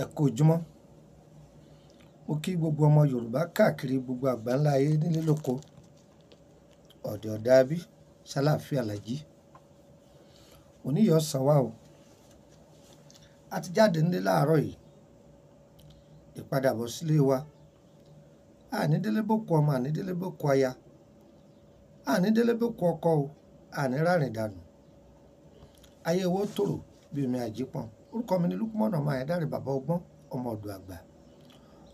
Ẹ kú ojúmọ́. Mo kí gbogbo ọmọ Yorùbá káàkiri gbogbo àgbáńlá ayé nílé lóko. Ọ̀dẹ̀ ọ̀dà bí, ṣáláfíà làjí. Òní yóò san wá o. A ti jáde nílé láàárọ̀ yìí. Ìpadàbọ̀ sílé wa. A ní délé bókú ọmọ, a ní délé bókú aya. A ní délé bókú ọkọ o. A ní rárìn dànù. Ayé wo tòrò bí omi àjípọn. Orúkọ mi ni Lukman ọmọ Ayédáre, bàbá ọgbọ́n, ọmọ ọ̀dọ̀ àgbà.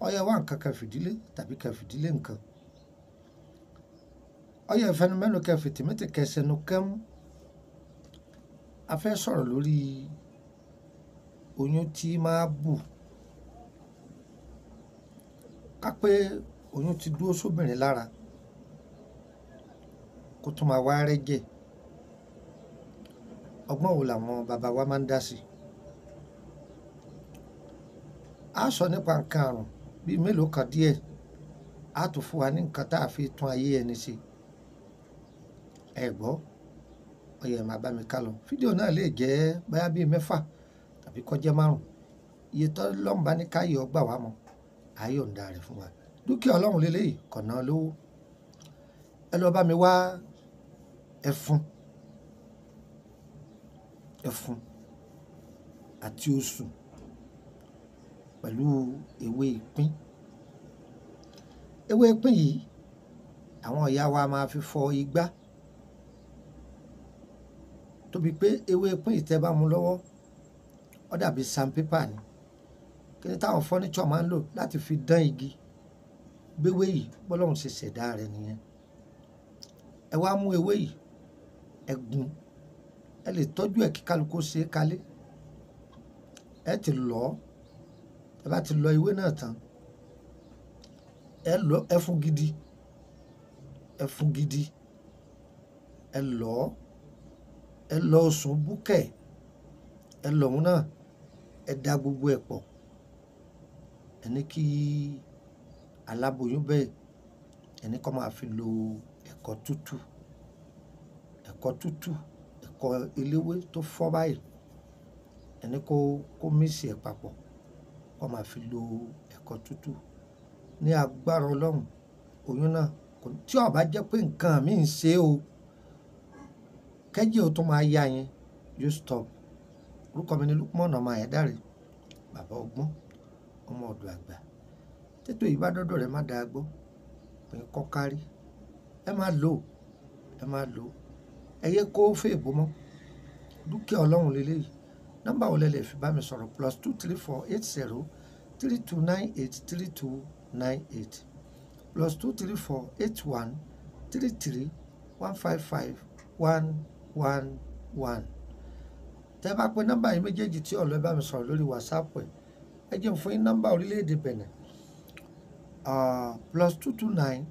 Ọyẹ wá nǹkan kan fìdílé tàbí kan fìdílé nǹkan. Ọyẹ ìfẹnumẹ́nu kan fìtìmẹ́tì kẹsẹ̀nu kẹ́mú. A fẹ́ sọ̀rọ̀ lórí oyún tí máa bù. Ká pé oyún ti dúró sóbìnrin lára kó tún máa wá rẹ́jẹ̀. Ọgbọ́n wo làwọn bàbá wa máa ń dá sí? A sọ nípa nǹkan àrùn bíi mélòó kan díẹ̀. A tún fún wa ní nǹkan tá a fi tún ayé ẹni ṣe. Ẹ gbọ́, ọyẹ máa bá mi ká lọ. Fídíò náà lè jẹ́ bóyá bíi mẹ́fà tàbí kó jẹ́ márùn-ún. Iye tó lọ́n bá ní káyọ̀ ọgbà wa mọ̀, a yọ̀ǹda rẹ̀ fún wa. Dúkìá Ọlọ́run lélẹ́yìí, kò ná lówó. Ẹ lọ bá mi wá ẹfun, ẹfun àti osùn pẹ̀lú ewé ìpín. Ewé ìpín yìí, àwọn ìyá wa máa fi fọ igbá. Tóbi pé ewé ìpín yìí tẹ́ bá mú lọ́wọ́, ó dàbí sandpaper ni. Kí ni táwọn furniture máa ń lò láti fi dán igi? Gbéwé yìí, bọ́lọ́run ṣe ṣẹ̀dá rẹ̀ nìyẹn. Ẹ wá mú ewé yìí, ẹ gún. Ẹ lè tọ́jú ẹ̀ kí kálukú ṣe é kalẹ̀. Ẹ ti lọ̀ ọ́. Ẹ bá ti lọ ewé náà tán, ẹ lọ ẹfun gidi, ẹfun gidi. Ẹ lọ̀ ọ́. Ẹ lọ osùn búkẹ̀. Ẹ lọ̀ òun náà. Ẹ da gbogbo ẹ̀ pọ̀. Ẹ ní kí aláboyún bẹ́ẹ̀, ẹ ní kó máa fi lo ẹ̀kọ tútù, ẹ̀kọ tútù, ẹ̀kọ eléwé tó fọ́ báyìí. Ẹ ní kó mix ẹ̀ papọ̀, kó máa fi lo ẹ̀kọ tútù. Ní agbára Ọlọ́run, oyún náà kò tí ó bá jẹ́ pé nǹkan mi ń ṣe o, kẹ́jẹ́ o tó máa ya yẹn, yóò stop. Orúkọ mi ni Lukman ọmọ Ayédáre, bàbá ọgbọ́n, ọmọ ọ̀dọ̀ àgbà. Tètò yìí bá dọ́dọ̀ rẹ má dàá gbọ́, pé kọ́ kárí. Ẹ má lò ó, ẹ má lò ó. Ẹ yé kó fèèbó mọ́. Dúkìá Ọlọ́run lélẹ́yìí. Nọ́mbà wo lẹ lè fi bá mi sọ̀rọ̀? +234 80 32 98 32 98. +234 81 33 155 111. Tẹ́ bá pe nọ́mbà yìí méjèèjì tí ọ̀lọ́ bá mi sọ̀rọ̀ lórí WhatsApp ẹ̀, ẹ jẹ́ n fún yín nọ́mbà orílẹ̀-èdè Benin. +229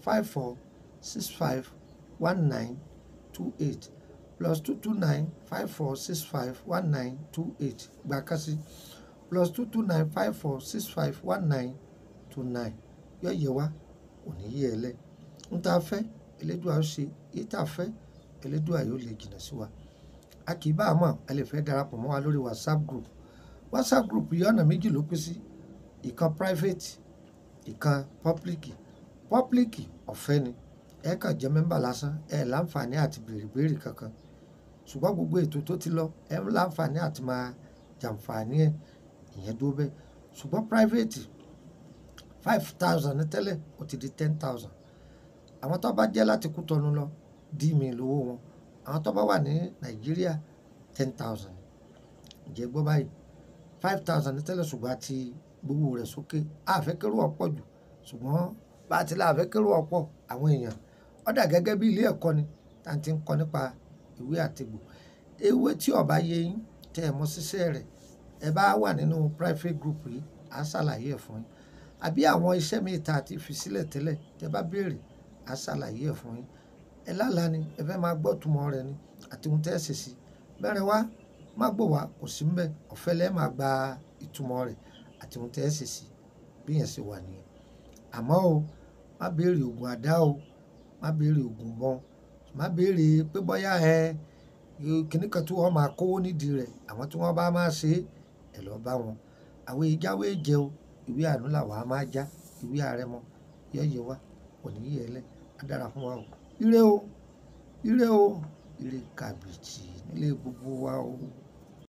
54 65 19 28. +229 54 65 19 28. Gbà kan sí. +229 54 65 19 29. Yóò yẹ wá, kò ní yé ẹ lẹ́. N ta fẹ́, Elédùà ó ṣe. Èyí ta fẹ́, Elédùà yóò lè jìnnà sí wa. A kì í bá a mọ̀, ẹ lè fẹ́ darapọ̀ mọ́ wa lórí WhatsApp group. WhatsApp group yìí ọ̀nà méjì ló pín sí. Ìkan private, ìkan public. Public ọ̀fẹ́ ni. Ẹ kàn jẹ́ member lásán, ẹ láǹfààní àti bèrè ìbéèrè kankan. Ṣùgbọ́n gbogbo ètò tó ti lọ, ẹ láǹfààní àti máa jàǹfààní ẹ̀, ìyẹn dúró bẹ́ẹ̀. Ṣùgbọ́n private 5,000 ní tẹ́lẹ̀, ó ti di 10,000. Àwọn tó bá jẹ́ láti Kútọ̀nù lọ, dí mi lówó wọn. Àwọn tó bá wà ní Nàìjíríà, 10,000. Ǹjẹ́ gbọ́ báyìí? 5,000 ní tẹ́lẹ̀ ṣùgbọ́n a ti gbowó rẹ̀ sókè. A fẹ́ kérò ọ̀pọ̀ jù, ṣùgbọ́n bá ti là fẹ́ kérò ọ̀pọ̀ àwọn èèyàn. Ó dà gẹ́gẹ́ bí ilé ẹ̀kọ́ ni tí a ti ń kọ́ nípa ìwé àtegbò. Ewé tí ó bá yé yín, tẹ ẹ mọ ṣíṣẹ́ rẹ̀, ẹ bá wà nínú private group yìí, a ṣàlàyé ẹ̀ fún yín. Àbí àwọn iṣẹ́ mi ta ti fi sílẹ̀ tẹ́lẹ̀, tẹ bá béèrè, a ṣàlàyé ẹ̀ fún yín. Ẹ lála ni, ẹ fẹ́ máa gbọ́ ìtumọ̀ rẹ̀ ni àti ohun tí ẹ ṣe sí i. Bẹ́rẹ̀ wá, má gbò wá, kò sí ńbẹ̀. Ọ̀fẹ́ lẹ máa gba ìtumọ̀ rẹ̀ àti ohun tí ẹ ṣe sí i. Bí ìyẹn ṣe wà nìyẹn. Àmọ́ o, má béèrè ògùn àdá o, má béèrè ògùn ìbọn, má béèrè pé bóyá ẹ kíni kan tí wọ́n máa kówó nídìí rẹ̀. Àwọn tí wọ́n bá máa ṣe, ẹ lọ bá wọn. Àwọn ìjáwé jẹ o, ìwé àánú làwa máa já, ìwé àrẹ̀mọ yẹ́yẹ wa kò ní yẹ lẹ́, á dára fún wa o. Ire o, ire o, ire kàbìtì nílé gbogbo wa o.